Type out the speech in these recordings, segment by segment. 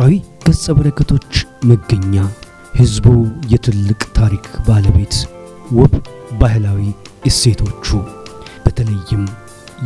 የተፈጥሯዊ ገጸ በረከቶች መገኛ፣ ሕዝቡ የትልቅ ታሪክ ባለቤት፣ ውብ ባህላዊ እሴቶቹ በተለይም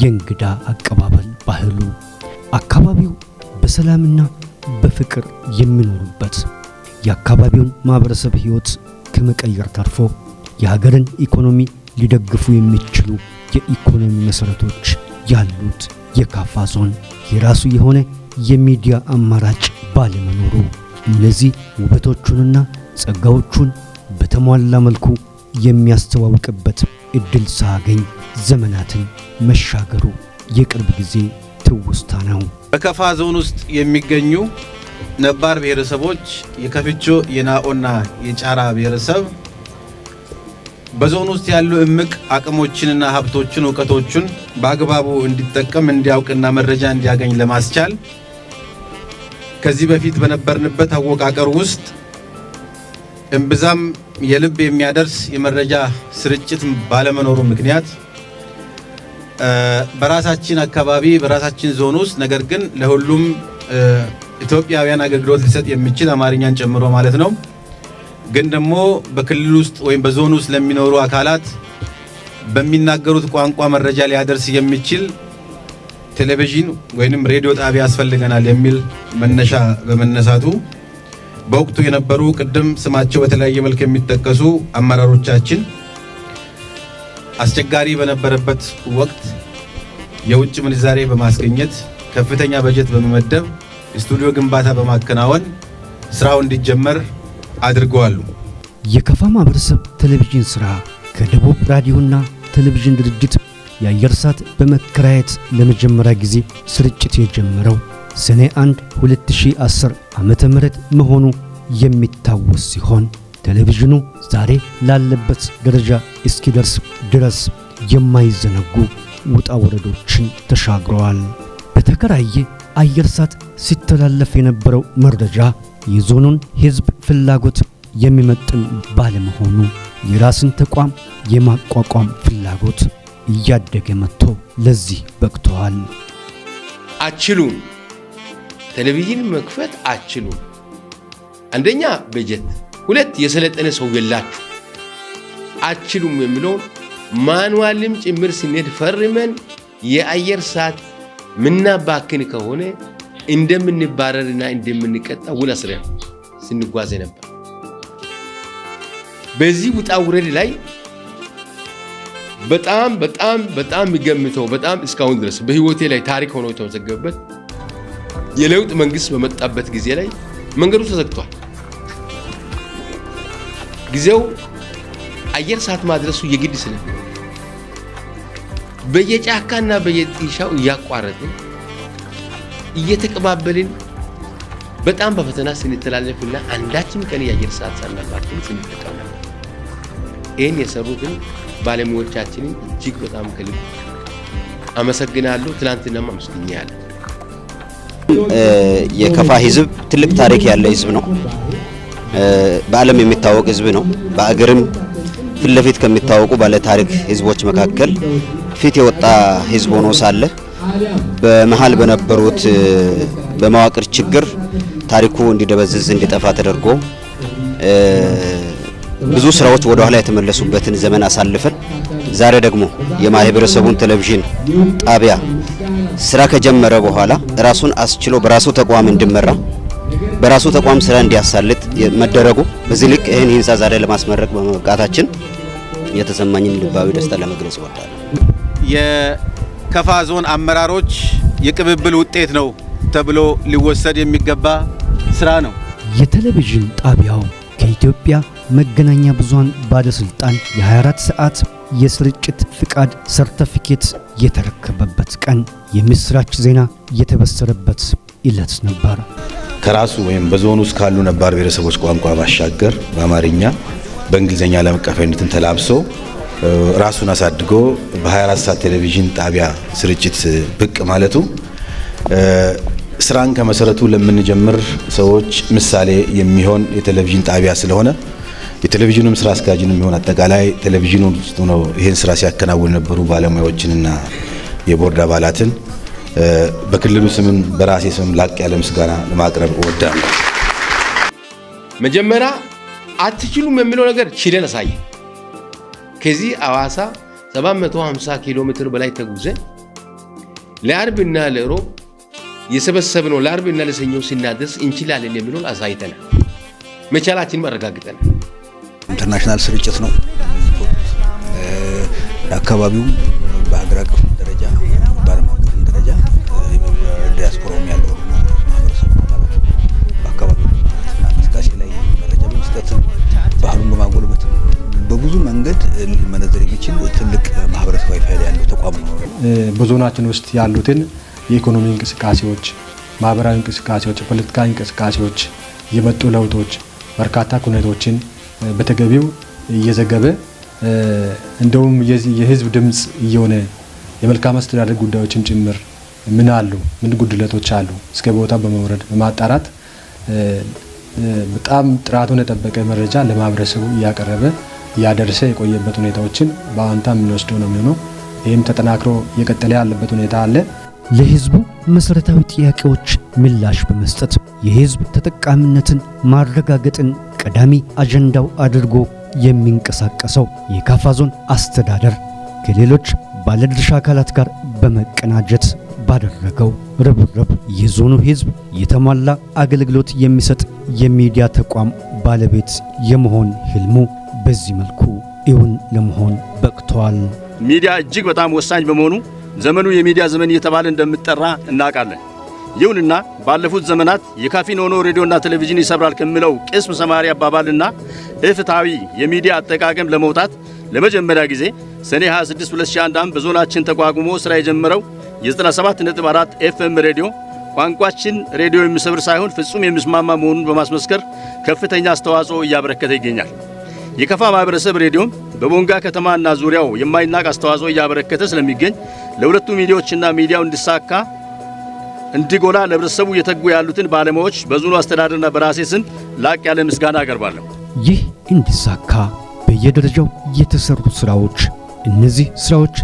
የእንግዳ አቀባበል ባህሉ፣ አካባቢው በሰላምና በፍቅር የሚኖሩበት፣ የአካባቢውን ማህበረሰብ ሕይወት ከመቀየር ተርፎ የሀገርን ኢኮኖሚ ሊደግፉ የሚችሉ የኢኮኖሚ መሠረቶች ያሉት የካፋ ዞን የራሱ የሆነ የሚዲያ አማራጭ ባለመኖሩ እነዚህ ውበቶቹንና ጸጋዎቹን በተሟላ መልኩ የሚያስተዋውቅበት እድል ሳያገኝ ዘመናትን መሻገሩ የቅርብ ጊዜ ትውስታ ነው። በከፋ ዞን ውስጥ የሚገኙ ነባር ብሔረሰቦች የከፍቾ፣ የናኦና የጫራ ብሔረሰብ በዞን ውስጥ ያሉ እምቅ አቅሞችንና ሀብቶችን፣ እውቀቶችን በአግባቡ እንዲጠቀም፣ እንዲያውቅና መረጃ እንዲያገኝ ለማስቻል ከዚህ በፊት በነበርንበት አወቃቀር ውስጥ እምብዛም የልብ የሚያደርስ የመረጃ ስርጭት ባለመኖሩ ምክንያት በራሳችን አካባቢ፣ በራሳችን ዞን ውስጥ ነገር ግን ለሁሉም ኢትዮጵያውያን አገልግሎት ሊሰጥ የሚችል፣ አማርኛን ጨምሮ ማለት ነው፣ ግን ደግሞ በክልል ውስጥ ወይም በዞን ውስጥ ለሚኖሩ አካላት በሚናገሩት ቋንቋ መረጃ ሊያደርስ የሚችል ቴሌቪዥን ወይንም ሬዲዮ ጣቢያ ያስፈልገናል የሚል መነሻ በመነሳቱ በወቅቱ የነበሩ ቅድም ስማቸው በተለያየ መልክ የሚጠቀሱ አመራሮቻችን አስቸጋሪ በነበረበት ወቅት የውጭ ምንዛሬ በማስገኘት፣ ከፍተኛ በጀት በመመደብ፣ ስቱዲዮ ግንባታ በማከናወን ስራው እንዲጀመር አድርገዋል። የከፋ ማህበረሰብ ቴሌቪዥን ሥራ ከደቡብ ራዲዮና ቴሌቪዥን ድርጅት የአየር ሰዓት በመከራየት ለመጀመሪያ ጊዜ ስርጭት የጀመረው ሰኔ 1 2010 ዓ.ም. መሆኑ የሚታወስ ሲሆን ቴሌቪዥኑ ዛሬ ላለበት ደረጃ እስኪደርስ ድረስ የማይዘነጉ ውጣ ውረዶችን ተሻግረዋል። በተከራየ አየር ሰዓት ሲተላለፍ የነበረው መረጃ የዞኑን ሕዝብ ፍላጎት የሚመጥን ባለመሆኑ የራስን ተቋም የማቋቋም ፍላጎት እያደገ መጥቶ ለዚህ በቅተዋል። አችሉም፣ ቴሌቪዥን መክፈት አችሉም። አንደኛ በጀት፣ ሁለት የሰለጠነ ሰው የላችሁ፣ አችሉም የሚለውን manual ም ጭምር ስንሄድ ፈርመን የአየር ሰዓት ምናባክን ከሆነ እንደምንባረርና እንደምንቀጣ ውል አስረን ስንጓዝ ነበር። በዚህ ውጣ ውረድ ላይ በጣም በጣም በጣም የሚገምተው፣ በጣም እስካሁን ድረስ በህይወቴ ላይ ታሪክ ሆኖ የተመዘገበበት፣ የለውጥ መንግስት በመጣበት ጊዜ ላይ መንገዱ ተዘግቷል። ጊዜው አየር ሰዓት ማድረሱ የግድ ስለሚሆን በየጫካና በየጢሻው እያቋረጥን፣ እየተቀባበልን፣ በጣም በፈተና ስንተላለፍና አንዳችም ቀን የአየር ሰዓት ሳናባክን ስንጠቀም ነበር። ይህን የሰሩትን ባለሙያዎቻችንን እጅግ በጣም ከልብ አመሰግናለሁ። ትናንትናም አመስግኛለሁ። የከፋ ህዝብ ትልቅ ታሪክ ያለ ህዝብ ነው። በዓለም የሚታወቅ ህዝብ ነው። በአገርም ፊት ለፊት ከሚታወቁ ባለ ታሪክ ህዝቦች መካከል ፊት የወጣ ህዝብ ሆኖ ሳለ በመሀል በነበሩት በመዋቅር ችግር ታሪኩ እንዲደበዝዝ፣ እንዲጠፋ ተደርጎ ብዙ ስራዎች ወደ ኋላ የተመለሱበትን ዘመን አሳልፈን ዛሬ ደግሞ የማህበረሰቡን ቴሌቪዥን ጣቢያ ስራ ከጀመረ በኋላ ራሱን አስችሎ በራሱ ተቋም እንዲመራ፣ በራሱ ተቋም ስራ እንዲያሳልጥ መደረጉ፣ በዚህ ልክ ይህን ህንፃ ዛሬ ለማስመረቅ በመብቃታችን የተሰማኝን ልባዊ ደስታ ለመግለጽ እወዳለሁ። የከፋ ዞን አመራሮች የቅብብል ውጤት ነው ተብሎ ሊወሰድ የሚገባ ስራ ነው። የቴሌቪዥን ጣቢያው ከኢትዮጵያ መገናኛ ብዙሃን ባለስልጣን የ24 ሰዓት የስርጭት ፍቃድ ሰርተፊኬት የተረከበበት ቀን የምስራች ዜና የተበሰረበት ዕለት ነበር። ከራሱ ወይም በዞኑ ውስጥ ካሉ ነባር ብሔረሰቦች ቋንቋ ባሻገር በአማርኛ፣ በእንግሊዝኛ ዓለም አቀፋዊነትን ተላብሶ ራሱን አሳድጎ በ24 ሰዓት ቴሌቪዥን ጣቢያ ስርጭት ብቅ ማለቱ ስራን ከመሰረቱ ለምንጀምር ሰዎች ምሳሌ የሚሆን የቴሌቪዥን ጣቢያ ስለሆነ የቴሌቪዥኑም ስራ አስኪያጅንም የሚሆን አጠቃላይ ቴሌቪዥኑ ውስጥ ሆነው ይህን ስራ ሲያከናውኑ የነበሩ ባለሙያዎችንና የቦርድ አባላትን በክልሉ ስምም በራሴ ስምም ላቅ ያለ ምስጋና ለማቅረብ እወዳለሁ። መጀመሪያ አትችሉም የሚለው ነገር ችለን አሳየ። ከዚህ አዋሳ 750 ኪሎ ሜትር በላይ ተጉዘን ለአርብና ለሮብ የሰበሰብነው ለአርብና ለሰኞ ስናደርስ እንችላለን የሚለውን አሳይተናል። መቻላችንን አረጋግጠናል። International ስርጭት ነው። አካባቢውም በሀገር አቀፍ ደረጃ በዓለም አቀፍ ደረጃ ዲያስፖራውም ያለው ማህበረሰቡ አባላት በአካባቢው ልማትና እንቅስቃሴ ላይ መረጃ በመስጠትም ባህሉን በማጎልበትም በብዙ መንገድ ሊመነዘር የሚችል ትልቅ ማህበረሰባዊ ፋይዳ ያለው ተቋም ነው። በዞናችን ውስጥ ያሉትን የኢኮኖሚ እንቅስቃሴዎች፣ ማህበራዊ እንቅስቃሴዎች፣ የፖለቲካ እንቅስቃሴዎች፣ የመጡ ለውጦች፣ በርካታ ኩነቶችን በተገቢው እየዘገበ እንደውም የህዝብ ድምፅ እየሆነ የመልካም አስተዳደር ጉዳዮችን ጭምር ምን አሉ፣ ምን ጉድለቶች አሉ እስከ ቦታ በመውረድ በማጣራት በጣም ጥራቱን የጠበቀ መረጃ ለማህበረሰቡ እያቀረበ እያደረሰ የቆየበት ሁኔታዎችን በአዎንታ የምንወስደው ነው የሚሆነው። ይህም ተጠናክሮ እየቀጠለ ያለበት ሁኔታ አለ። ለህዝቡ መሰረታዊ ጥያቄዎች ምላሽ በመስጠት የህዝብ ተጠቃሚነትን ማረጋገጥን ቀዳሚ አጀንዳው አድርጎ የሚንቀሳቀሰው የካፋ ዞን አስተዳደር ከሌሎች ባለድርሻ አካላት ጋር በመቀናጀት ባደረገው ርብርብ የዞኑ ህዝብ የተሟላ አገልግሎት የሚሰጥ የሚዲያ ተቋም ባለቤት የመሆን ህልሙ በዚህ መልኩ እውን ለመሆን በቅቷል። ሚዲያ እጅግ በጣም ወሳኝ በመሆኑ ዘመኑ የሚዲያ ዘመን እየተባለ እንደሚጠራ እናውቃለን። ይሁንና ባለፉት ዘመናት የካፊን ሆኖ ሬዲዮና ቴሌቪዥን ይሰብራል ከሚለው ቅስም ሰማሪ አባባልና ኢፍትሐዊ የሚዲያ አጠቃቀም ለመውጣት ለመጀመሪያ ጊዜ ሰኔ 26 2001 ዓ.ም በዞናችን ተቋቁሞ ስራ የጀመረው የ97.4 ኤፍኤም ሬዲዮ ቋንቋችን ሬዲዮ የሚሰብር ሳይሆን ፍጹም የሚስማማ መሆኑን በማስመስከር ከፍተኛ አስተዋጽኦ እያበረከተ ይገኛል። የከፋ ማህበረሰብ ሬዲዮም በቦንጋ ከተማና ዙሪያው የማይናቅ አስተዋጽኦ እያበረከተ ስለሚገኝ ለሁለቱ ሚዲያዎችና ሚዲያው እንዲሳካ እንዲጎላ ለህብረተሰቡ እየተጉ ያሉትን ባለሙያዎች በዞኑ አስተዳደርና በራሴ ስም ላቅ ያለ ምስጋና አቀርባለሁ። ይህ እንዲሳካ በየደረጃው የተሰሩ ስራዎች፣ እነዚህ ስራዎች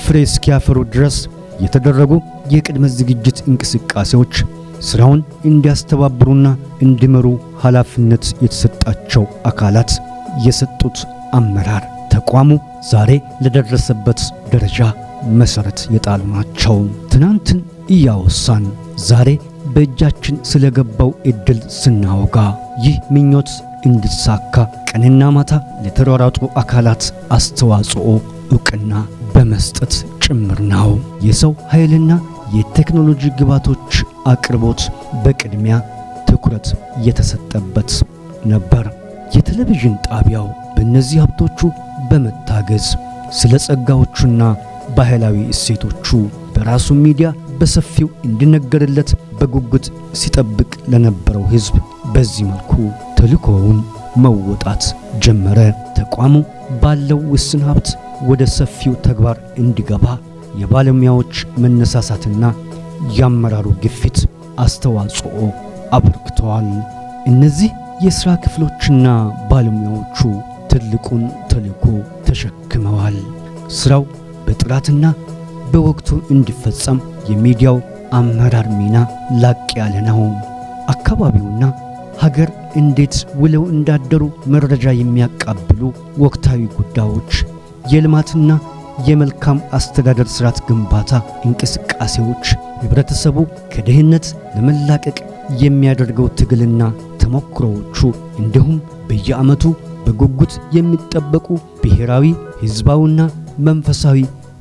ፍሬ እስኪያፈሩ ድረስ የተደረጉ የቅድመ ዝግጅት እንቅስቃሴዎች፣ ስራውን እንዲያስተባብሩና እንዲመሩ ኃላፊነት የተሰጣቸው አካላት የሰጡት አመራር ተቋሙ ዛሬ ለደረሰበት ደረጃ መሰረት የጣሉ ናቸው። ትናንትን እያወሳን ዛሬ በእጃችን ስለገባው እድል ስናወጋ ይህ ምኞት እንዲሳካ ቀንና ማታ ለተሯሯጡ አካላት አስተዋጽኦ እውቅና በመስጠት ጭምር ነው። የሰው ኃይልና የቴክኖሎጂ ግብዓቶች አቅርቦት በቅድሚያ ትኩረት የተሰጠበት ነበር። የቴሌቪዥን ጣቢያው በእነዚህ ሀብቶቹ በመታገዝ ስለ ጸጋዎቹና ባህላዊ እሴቶቹ በራሱ ሚዲያ በሰፊው እንዲነገርለት በጉጉት ሲጠብቅ ለነበረው ሕዝብ በዚህ መልኩ ተልእኮውን መወጣት ጀመረ። ተቋሙ ባለው ውስን ሀብት ወደ ሰፊው ተግባር እንዲገባ የባለሙያዎች መነሳሳትና የአመራሩ ግፊት አስተዋጽኦ አበርክተዋል። እነዚህ የሥራ ክፍሎችና ባለሙያዎቹ ትልቁን ተልእኮ ተሸክመዋል። ስራው በጥራትና በወቅቱ እንዲፈጸም የሚዲያው አመራር ሚና ላቅ ያለ ነው። አካባቢውና ሀገር እንዴት ውለው እንዳደሩ መረጃ የሚያቃብሉ ወቅታዊ ጉዳዮች፣ የልማትና የመልካም አስተዳደር ስርዓት ግንባታ እንቅስቃሴዎች፣ ህብረተሰቡ ከድህነት ለመላቀቅ የሚያደርገው ትግልና ተሞክሮዎቹ፣ እንዲሁም በየዓመቱ በጉጉት የሚጠበቁ ብሔራዊ፣ ህዝባዊና መንፈሳዊ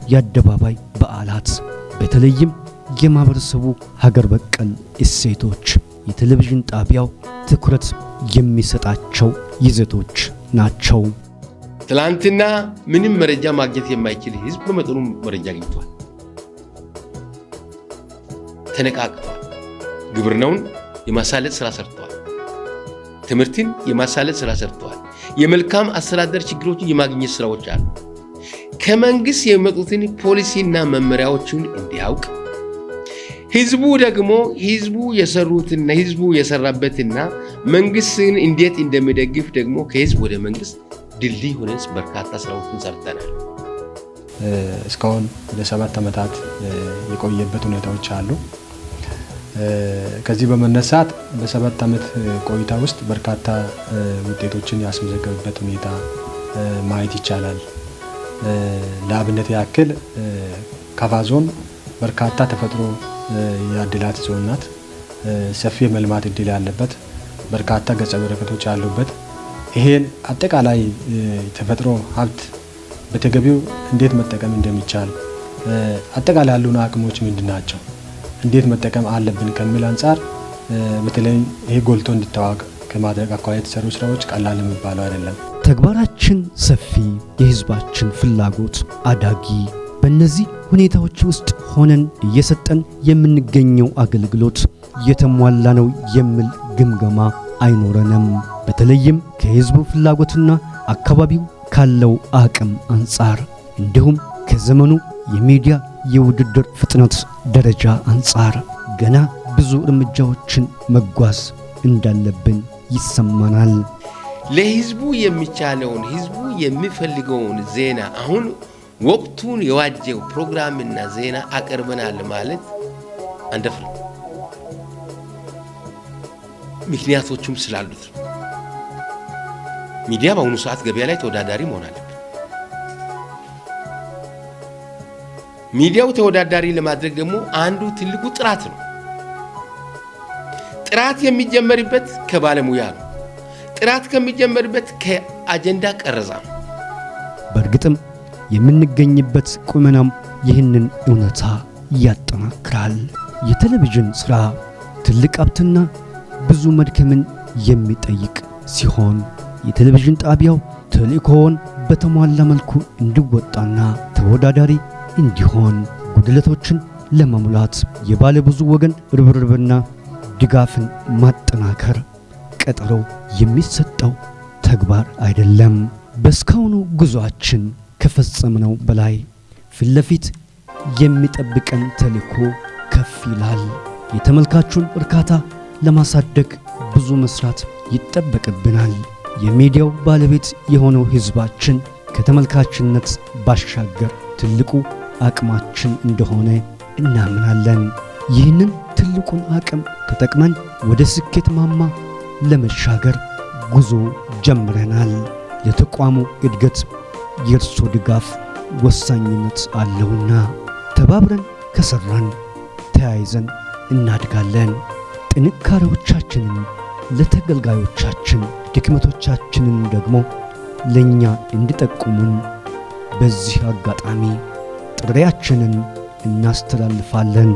የአደባባይ በዓላት፣ በተለይም የማህበረሰቡ ሀገር በቀል እሴቶች የቴሌቪዥን ጣቢያው ትኩረት የሚሰጣቸው ይዘቶች ናቸው። ትላንትና ምንም መረጃ ማግኘት የማይችል ህዝብ በመጠኑ መረጃ አግኝቷል። ተነቃቅቷል። ግብርናውን የማሳለጥ ስራ ሰርተዋል። ትምህርትን የማሳለጥ ስራ ሰርተዋል። የመልካም አስተዳደር ችግሮችን የማግኘት ስራዎች አሉ። ከመንግስት የሚመጡትን ፖሊሲና መመሪያዎችን እንዲያውቅ ህዝቡ ደግሞ ህዝቡ የሰሩትና ህዝቡ የሰራበትና መንግስትን እንዴት እንደሚደግፍ ደግሞ ከህዝብ ወደ መንግስት ድልድይ ሆነን በርካታ ስራዎችን ሰርተናል። እስካሁን ወደ 7 ዓመታት የቆየበት ሁኔታዎች አሉ። ከዚህ በመነሳት በ7 ዓመት ቆይታ ውስጥ በርካታ ውጤቶችን ያስመዘገበበት ሁኔታ ማየት ይቻላል። ለአብነት ያክል ካፋ ዞን በርካታ ተፈጥሮ ያደላት ዞን ናት። ሰፊ የመልማት እድል ያለበት፣ በርካታ ገጸ በረከቶች ያሉበት፣ ይሄን አጠቃላይ ተፈጥሮ ሀብት በተገቢው እንዴት መጠቀም እንደሚቻል፣ አጠቃላይ ያሉን አቅሞች ምንድን ናቸው፣ እንዴት መጠቀም አለብን ከሚል አንጻር በተለይ ይሄ ጎልቶ እንዲታወቅ ከማድረግ አኳያ የተሰሩ ስራዎች ቀላል የሚባለው አይደለም። ተግባራችን ሰፊ፣ የህዝባችን ፍላጎት አዳጊ። በእነዚህ ሁኔታዎች ውስጥ ሆነን እየሰጠን የምንገኘው አገልግሎት የተሟላ ነው የሚል ግምገማ አይኖረንም። በተለይም ከህዝቡ ፍላጎትና አካባቢው ካለው አቅም አንጻር እንዲሁም ከዘመኑ የሚዲያ የውድድር ፍጥነት ደረጃ አንጻር ገና ብዙ እርምጃዎችን መጓዝ እንዳለብን ይሰማናል። ለህዝቡ የሚቻለውን ህዝቡ የሚፈልገውን ዜና አሁን ወቅቱን የዋጀው ፕሮግራምና ዜና አቅርበናል ማለት አንደፍርም። ምክንያቶቹም ስላሉት ነው። ሚዲያ በአሁኑ ሰዓት ገበያ ላይ ተወዳዳሪ መሆን አለበት። ሚዲያው ተወዳዳሪ ለማድረግ ደግሞ አንዱ ትልቁ ጥራት ነው። ጥራት የሚጀመርበት ከባለሙያ ነው። ጥራት ከሚጀመርበት ከአጀንዳ ቀረጻ ነው። በእርግጥም የምንገኝበት ቁመናም ይህንን እውነታ ያጠናክራል። የቴሌቪዥን ስራ ትልቅ ሀብትና ብዙ መድከምን የሚጠይቅ ሲሆን የቴሌቪዥን ጣቢያው ተልእኮውን በተሟላ መልኩ እንዲወጣና ተወዳዳሪ እንዲሆን ጉድለቶችን ለመሙላት የባለብዙ ወገን ርብርብና ድጋፍን ማጠናከር ቀጠሮ የሚሰጠው ተግባር አይደለም። በእስካሁኑ ጉዟችን ከፈጸምነው በላይ ፊት ለፊት የሚጠብቀን ተልእኮ ከፍ ይላል። የተመልካቹን እርካታ ለማሳደግ ብዙ መስራት ይጠበቅብናል። የሚዲያው ባለቤት የሆነው ህዝባችን ከተመልካችነት ባሻገር ትልቁ አቅማችን እንደሆነ እናምናለን። ይህንን ትልቁን አቅም ተጠቅመን ወደ ስኬት ማማ ለመሻገር ጉዞ ጀምረናል። ለተቋሙ እድገት የእርሶ ድጋፍ ወሳኝነት አለውና ተባብረን ከሰራን ተያይዘን እናድጋለን። ጥንካሬዎቻችንን ለተገልጋዮቻችን፣ ድክመቶቻችንን ደግሞ ለኛ እንዲጠቁሙን በዚህ አጋጣሚ ጥሪያችንን እናስተላልፋለን።